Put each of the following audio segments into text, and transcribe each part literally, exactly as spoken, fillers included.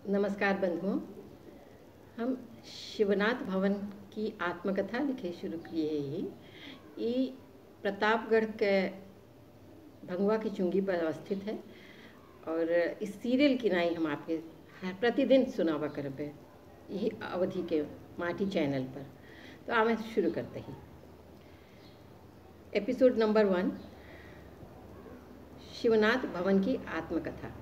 नमस्कार बंधुओं, हम शिवनाथ भवन की आत्मकथा लिखे शुरू किए ही। ई प्रतापगढ़ के भंगवा की चुंगी पर अवस्थित है और इस serial की नाई हम आपके हर प्रतिदिन सुनावा करबे यही अवधी के माटी channel पर। तो आवे शुरू करते ही। Episode number one, शिवनाथ भवन की आत्मकथा।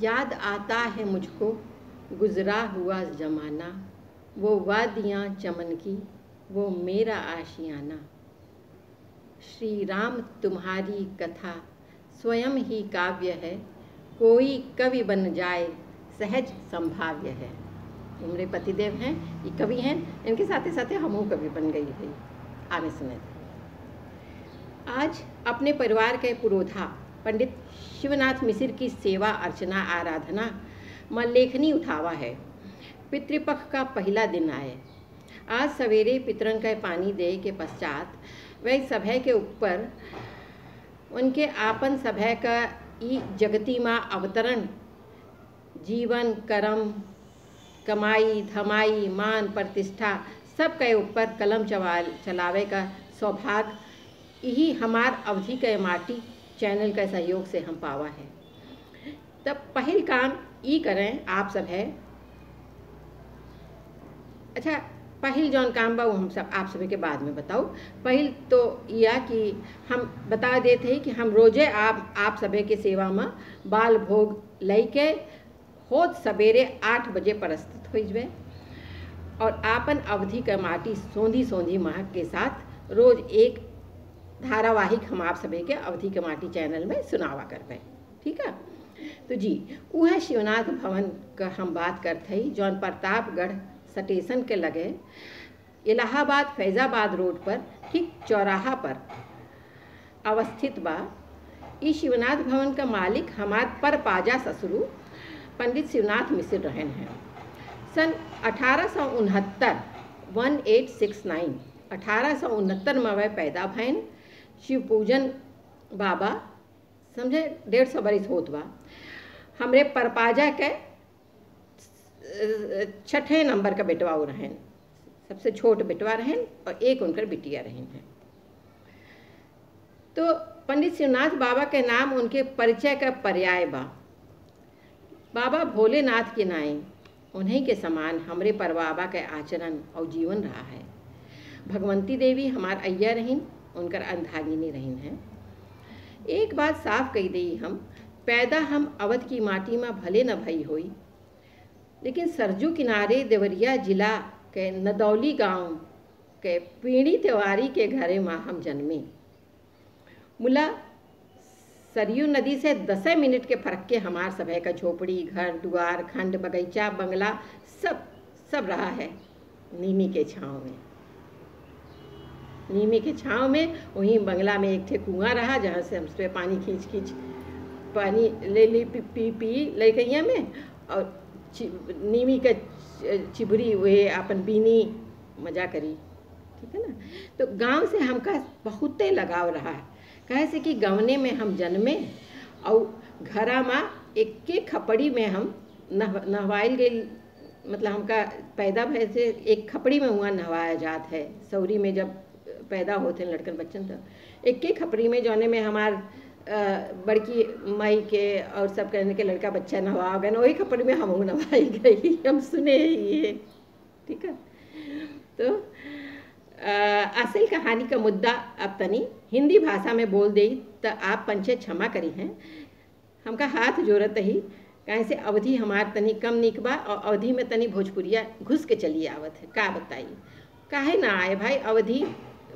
याद आता है मुझको गुजरा हुआ जमाना, वो वादियाँ चमन की, वो मेरा आशियाना। श्री राम तुम्हारी कथा स्वयं ही काव्य है, कोई कवि बन जाए सहज संभाव्य है। हमरे पतिदेव हैं, ये कवि हैं, इनके साथे साथे हमहू कवि बन गई है। आवे सुने। आज अपने परिवार के पुरोधा पंडित शिवनाथ मिसिर की सेवा अर्चना आराधना म लेखनी उठावा है। पितृपक्ष का पहिला दिन आए। आज सवेरे पितरन के पानी देइ के पश्चात वह सभे के ऊपर उनके आपन सभे का ई जगती मा अवतरण, जीवन, करम, कमाई, धमाई, मान, प्रतिष्ठा, सब के ऊपर कलम चवाल-, चलावे का सौभाग्य यही हमार अवधी के माटी channel के सहयोग से हम पावा है। तब पहिल काम ई करें आप सभे, अच्छा, पहिल जौन काम बा, वो हम सब आप सभे के बाद में बताऊ। पहिल तो इया कि हम बता देत ही कि हम रोजे आप, आप सभे के सेवा में बाल भोग लइके होत सबेरे आठ बजे प्रस्तुत होइ जबे और आपन अवधी के माटी सोंधी सोंधी महक के साथ रोज एक धारावाहिक हम आप सभे के अवधी के माटी channel में सुनावा करबे। ठीक है, तो जी, उहे शिवनाथ भवन क हम बात करत हई, जौन प्रतापगढ़ स्टेशन के लगे इलाहाबाद फैजाबाद रोड पर ठीक चौराहा पर अवस्थित बा। ई शिवनाथ भवन का मालिक हमार परपाजा ससुरु पंडित शिवनाथ मिसिर रहन हैं। सन अठारह सौ उनहत्तर, one eight six nine, अठारह सौ उनहत्तर में वह पैदा भयन। शिव पूजन बाबा समझे, डेढ़ सौ बरिस होत बा। हमरे परपाजा के, अ, छठे नंबर का बेटवा वो रहन, सबसे छोट बेटवा रहन और एक उनकर बिटिया रहन हैं। तो पंडित शिवनाथ बाबा के नाम उनके परिचय का पर्याय बा। बाबा भोलेनाथ के नाई उन्हीं के समान हमरे परबाबा के आचरण और जीवन रहा है। भगवंती देवी हमार अइया रहिन, उनकर अर्धांगिनी रहिन हैं। एक बात साफ कही देई हम, पैदा हम अवध की माटी में भले न भई होई, लेकिन सरजू किनारे देवरिया जिला के नदौली गांव के पीड़ी तिवारी के घरे में हम जन्मी। मुला सरयू नदी से दसे मिनट के फरक के हमार सभे का झोपड़ी, घर, दुआर, खंड, बगीचा, बंगला, सब, सब रहा है नीमी के छाँव में। नीमी के छाँव में वहीं बंगला में एक ठे कुआँ रहा, जहाँ से हम सभे पानी खींच खींच पानी ले ली, पी, पी, पी लइकइया में, और चि-, नीमी के चि-, चिबुरी वे आपन बीनी, मजा करी। ठीक है ना? तो गाँव से हमका बहुते लगाव रहा है, काहे से कि गवने में हम जन्मे और घरा मा एके खपड़ी में हम नह-, नहवाइल गइल, मतलब हमका पैदा भय से एक खपड़ी में हुआ नहवाया जात है। सौरी में जब पैदा होत हैं लड़कन बच्चन, तो एके खपड़ी में, जौने में हमार, अ, बड़की माई के और सब कहने के लड़का बच्चा नहवा गए, वही खपड़ी में हमहू नहवाई गई। हम सुने ही ये, ठीक है। तो, अ, असल कहानी का मुद्दा अब तनी हिंदी भाषा में बोल देई, त आप पंचे क्षमा करी हैं। हमका हाथ जोरत ही, काहे से अवधी हमार तनी कम निक बा और अवधी में तनी भोजपुरिया घुस के चली आवत है। का बताई, काहे ना आए भाई? अवधी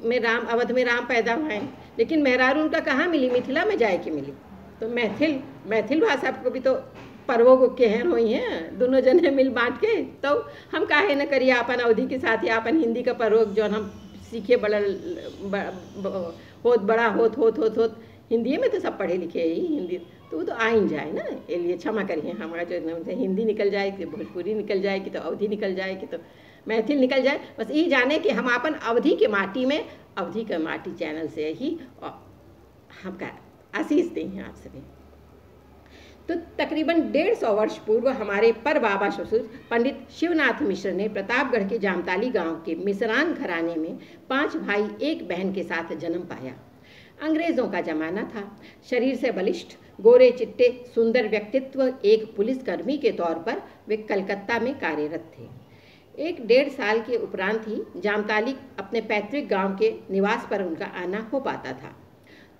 में राम, अवध में राम पैदा भए, लेकिन मेहरारू उनका कहाँ मिली? मिथिला में जाए के मिली। तो मैथिल, मैथिल भाषा को भी तो परवो के हैं, होई हैं, दोनों जने मिल बांट के। तो हम काहे न करिए आपन अवधी के साथ या आपन हिंदी का परवो, जौन हम सीखे बड़ल, ब-, ब-, होत बड़ा होत, होत, होत, होत, हिंदी में तो सब पढ़े लिखे ही, हिंदी तो वो तो आइन जाए ना। ये लिए क्षमा करिए, हमारा जो एकदम से हिंदी निकल जाए कि भोजपुरी निकल जाए कि तो अवधी निकल जाए कि तो मैथिल निकल जाए। बस ये जाने कि हम आपन अवधी के माटी में, अवधी के माटी channel से ही, अ, हमका आशीष देइहैं आप सभी। तो तकरीबन डेढ़ सौ वर्ष पूर्व हमारे पर बाबा ससुर पंडित शिवनाथ मिश्र ने प्रतापगढ़ के जामताली गांव के मिसरान घराने में पांच भाई एक बहन के साथ जन्म पाया। अंग्रेजों का जमाना था। शरीर से बलिष्ठ, गोरे चिट्टे, सुंदर व्यक्तित्व, एक पुलिसकर्मी के तौर पर वे कलकत्ता में कार्यरत थे। एक डेढ़ साल के उपरांत ही जामताली अपने पैतृक गांव के निवास पर उनका आना हो पाता था।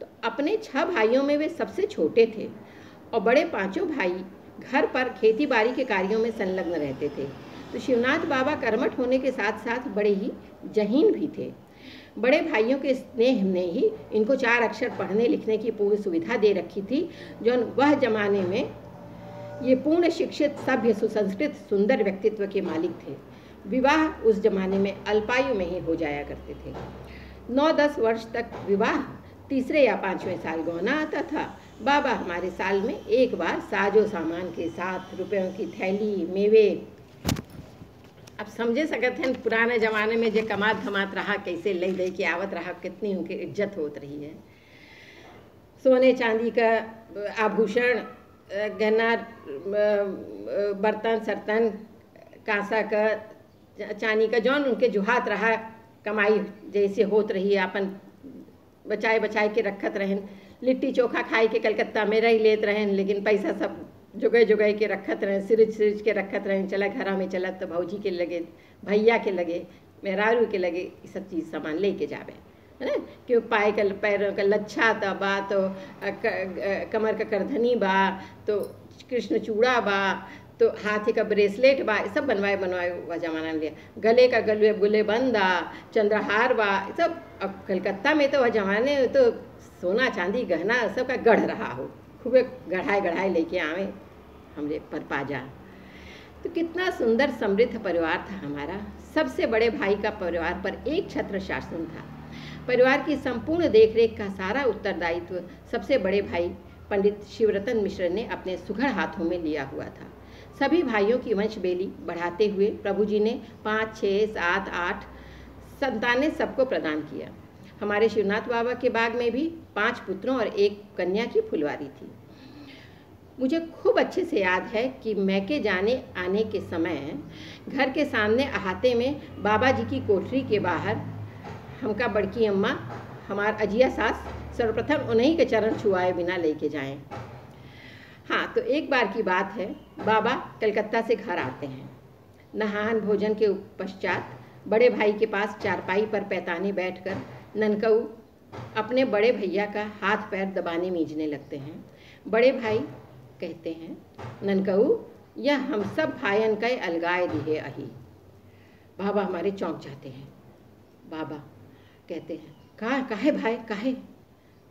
तो अपने छह भाइयों में वे सबसे छोटे थे और बड़े पांचों भाई घर पर खेती बाड़ी के कार्यों में संलग्न रहते थे। तो शिवनाथ बाबा कर्मठ होने के साथ साथ बड़े ही जहीन भी थे। बड़े भाइयों के स्नेह ने ही इनको चार अक्षर पढ़ने लिखने की पूर्ण सुविधा दे रखी थी, जो वह जमाने में ये पूर्ण शिक्षित, सभ्य, सुसंस्कृत, सुंदर व्यक्तित्व के मालिक थे। विवाह उस जमाने में अल्पायु में ही हो जाया करते थे। नौ दस वर्ष तक विवाह, तीसरे या पांचवें साल गौना आता था। बाबा हमारे साल में एक बार साजो सामान के साथ रुपयों की थैली, मेवे, अब समझे सकत हैं पुराने जमाने में जे कमात धमात रहा, कैसे ले दे के आवत रहा, कितनी उनकी इज्जत होत रही है। सोने चांदी का आभूषण, अ, गहना, अ, अ, बर्तन सर्तन, कांसा का, चा-, चांदी का, जौन उनके जुहात रहा, कमाई जैसे होत रही, आपन बचाए बचाए के रखत रहन। लिट्टी चोखा खाए के कलकत्ता में रह लेत रहन, लेकिन पैसा सब जोगाए जोगाए के रखत रहन, सिरिज सिरिज के रखत रहन। चला घरा में चला तो भौजी के लगे, भैया के लगे, मेहरारू के लगे, ये सब चीज सामान लेके जावे, है ना? क्यों पाए का, पैरों का लच्छा त बा, तो अ, क-, अ, कमर का करधनी बा, तो कृष्ण चूड़ा बा, तो हाथ का ब्रेसलेट बा, ये सब बनवाए बनवाए वह जमाना में लिया। गले का गले, गुले बंदा, चंद्रहार बा, ये सब। अब कलकत्ता में तो वह जमाने में तो सोना चांदी गहना सबका गढ़ रहा हो, खूबे गढ़ाए गढ़ाए लेके आवे हमरे परपाजा। तो कितना सुंदर समृद्ध परिवार था हमारा। सबसे बड़े भाई का परिवार पर एक छत्र शासन था। परिवार की संपूर्ण देखरेख का सारा उत्तरदायित्व सबसे बड़े भाई पंडित शिवरतन मिश्र ने अपने सुघड़ हाथों में लिया हुआ था। सभी भाइयों की वंशबेली बढ़ाते हुए प्रभु जी ने पाँच, छः, सात, आठ संतानें सबको प्रदान किया। हमारे शिवनाथ बाबा के बाग में भी पांच पुत्रों और एक कन्या की फुलवारी थी। मुझे खूब अच्छे से याद है कि मैके जाने आने के समय घर के सामने अहाते में बाबा जी की कोठरी के बाहर हमका बड़की अम्मा, हमार अजिया सास सर्वप्रथम उन्हीं के चरण छुआए बिना लेके जाएं। हाँ, तो एक बार की बात है, बाबा कलकत्ता से घर आते हैं। नहान भोजन के पश्चात बड़े भाई के पास चारपाई पर पैताने बैठकर ननकऊ अपने बड़े भैया का हाथ पैर दबाने मीजने लगते हैं। बड़े भाई कहते हैं, "ननकऊ, यह हम सब भायन का अलगाए दिहे अही।" बाबा हमारे चौंक जाते हैं। बाबा कहते हैं, "का, काहे भाई, काहे?"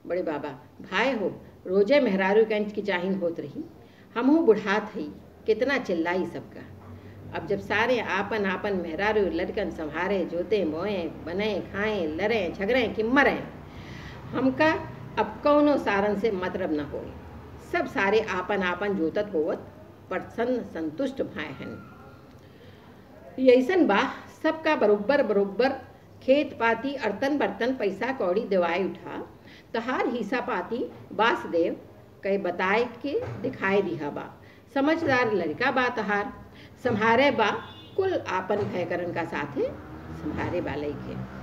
बड़े बाबा, "भाई हो, रोजे मेहरारू के अंच की चाहिन होत रही, हमहू बुढ़ात हई, कितना चिल्लाई सबका। अब जब सारे आपन आपन मेहरारू लड़कन संभारे, जोते बोए, बने, खाए, लड़े, झगड़े कि मरे, हमका अब कौनो सारन से मतलब न होए। सब सारे आपन आपन जोतत होवत प्रसन्न संतुष्ट भाए हन। यैसन बा, सबका बरोबर बरोबर खेत पाती, अड़तन बर्तन, पैसा कौड़ी देवाए उठा, तहार हिस्सा पाती बासदेव कै बताए के दिखाए दिहा बा। समझदार लड़का बा तहार, संभारे बा, कुल आपन भयकरन का साथे संभारे बा लइके।"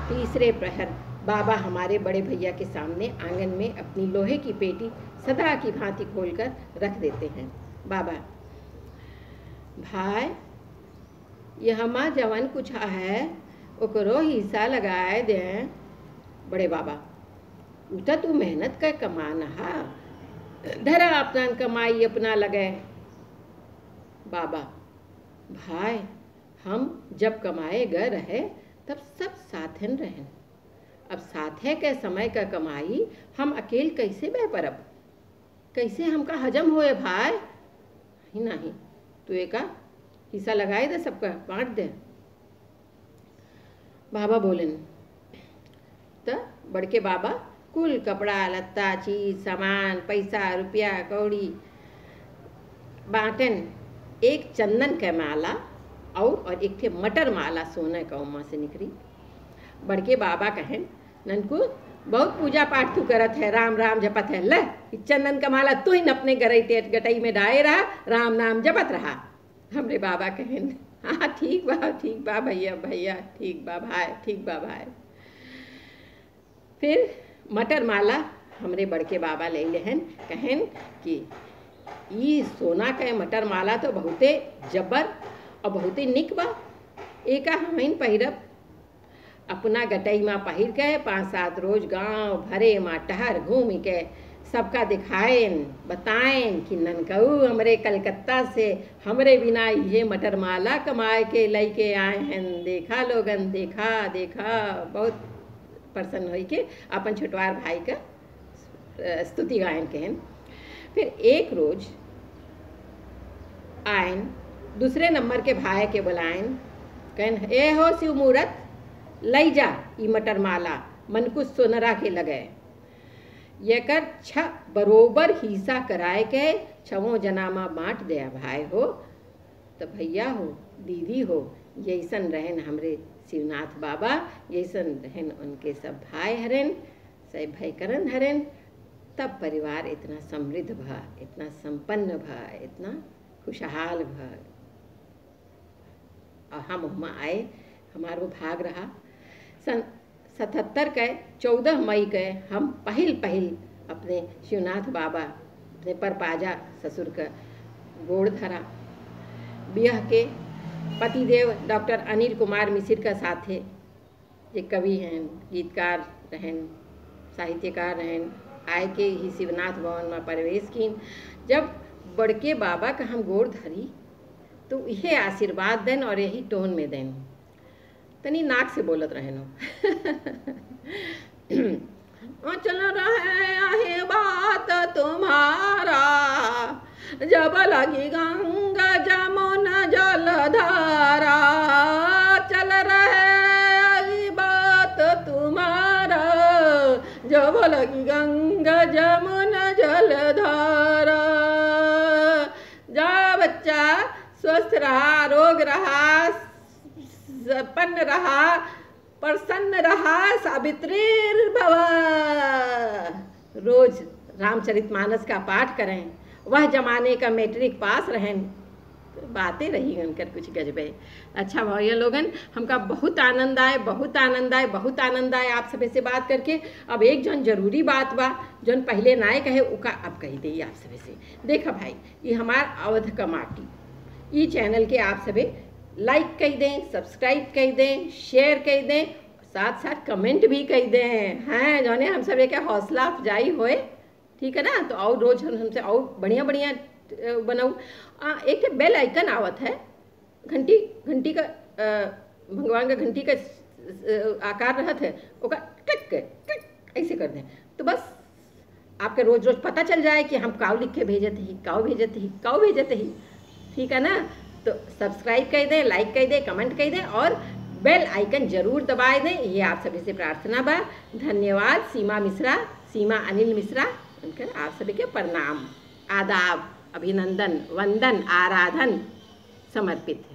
तीसरे प्रहर बाबा हमारे बड़े भैया के सामने आंगन में अपनी लोहे की पेटी सदा की भांति खोलकर रख देते हैं। बाबा, "भाई, यहमा जवन कुछ है, ओकरो हिस्सा लगाए दें।" बड़े बाबा, "उ त तू मेहनत कै कमान हा, धरा अपना कमाई अपना लगे।" बाबा, "भाई, हम जब कमाए गए रहे, तब सब साथन रहन। अब साथे के समय का कमाई हम अकेल कैसे बै परब? कैसे हमका हजम होए भाई?" "ही नहीं, तू एका हिस्सा लगाए दे, सबका बांट दे।" बाबा बोलन, त बड़के बाबा कुल कपड़ा लत्ता, चीज सामान, पैसा रुपया कौड़ी बांटन। एक चंदन के माला और, और एक ठे मटर माला सोने का ओमा से निकली। बड़के बाबा कहन, "ननकू, बहुत पूजा पाठ तू करत है, राम राम जपत है, ले, ई चंदन का माला तू ही अपने गरई टेट गटई में डाए रहा, राम नाम जपत रहा।" हमरे बाबा कहेन, "हाँ, ठीक बा, ठीक बा भैया, भैया, ठीक बा भाई, ठीक बा भाई।" फिर मटर माला हमरे बड़के बाबा ले लेहन, कहेन कि "ई सोना के मटर माला तो बहुते जबर और बहुते निक बा, एका हमइन पहिरब।" अपना गटई मा पहिर के पाँच सात रोज गांव भरे मा टहर घूम के सबका दिखाएन, बताएन कि "ननकऊ हमरे कलकत्ता से हमरे बिना इहे मटर माला कमाए के लइके आए हन। देखा लोगन, देखा, देखा।" बहुत प्रसन्न होई के अपन छोटवार भाई का, अ, स्तुति गायन कहेन। फिर एक रोज आयन, दूसरे नंबर के भाई के बुलायन, कहेन, "ए हो शिव मूरत, लई जा ई मटर माला मनकुस सोनरा के लगे। येकर छ बरोबर हिस्सा कराए के छवों जना मा बांट दे भाई हो।" तो भैया हो, दीदी हो, जैसन रहेन हमरे शिवनाथ बाबा, जैसन रहेन उनके सब भाई हरेन, सब भाई करन हरेन, तब परिवार इतना समृद्ध भा, इतना संपन्न भा, इतना खुशहाल भा। और हम हुआं आए, हमार वो भाग रहा। सन सतहत्तर के चौदह मई के हम पहिल पहिल अपने शिवनाथ बाबा, अपने परपाजा ससुर के गोड़ धरा। बियह के पतिदेव डॉक्टर अनिल कुमार मिसिर का साथे, जे कवि हैं, गीतकार रहेन, साहित्यकार रहेन, आए के ही शिवनाथ भवन मा प्रवेश कीन। जब बड़के बाबा का हम गोड़ धरी, तो इहे आशीर्वाद देन और यही टोन में देन। तनी नाक से बोलत रहेन हो। "अचल रहे यही बात तुम्हारा, जब लगी गंगा जमुना जलधारा। चल रहे यही बात तुम्हारा, जब लगी गंगा जमुना जलधारा।" जा बच्चा, स्वस्थ रहा, रोग रहा, संपन्न रहा, प्रसन्न रहा, सावित्रीर्भव। रोज रामचरितमानस का पाठ करें। वह जमाने का मैट्रिक पास रहेन, बातें रही उनकर कुछ गजबे। अच्छा भैया लोगन, हमका बहुत आनंद आए, बहुत आनंद आए, बहुत आनंद आए आप सभी से बात करके। अब एक जौन जरूरी बात बा, जौन पहिले नाय कहे, उका अब कही देई आप सभी से। देखा भाई, ये हमार अवध का माटी, ई चैनल के आप सभी like कई दें, subscribe कई दें, share कई दें, साथ साथ comment भी कई दें। हैं, जौने हम सब एक हौसला अफजाई होए, ठीक है ना? तो और रोज हम, हमसे और बढ़िया बढ़िया, अ, बनाऊ। आ, एक ठे bell icon आवत है, घंटी, घंटी का, अ, भगवान का घंटी का, अ, आकार रहत है, ओका click के, click ऐसे कर दें। तो बस आपके रोज रोज पता चल जाए कि हम काऊ लिख के भेजत ही, काऊ भेजत ही, काऊ भेजत ही। ठीक है ना? तो subscribe कई दें, like कई दें, comment कई दें और bell icon जरूर दबाए दें। ये आप सभी से प्रार्थना बा। धन्यवाद। सीमा मिश्रा, सीमा अनिल मिश्रा, उनकर आप सभी के प्रणाम, आदाब, अभिनंदन, वंदन, आराधन समर्पित।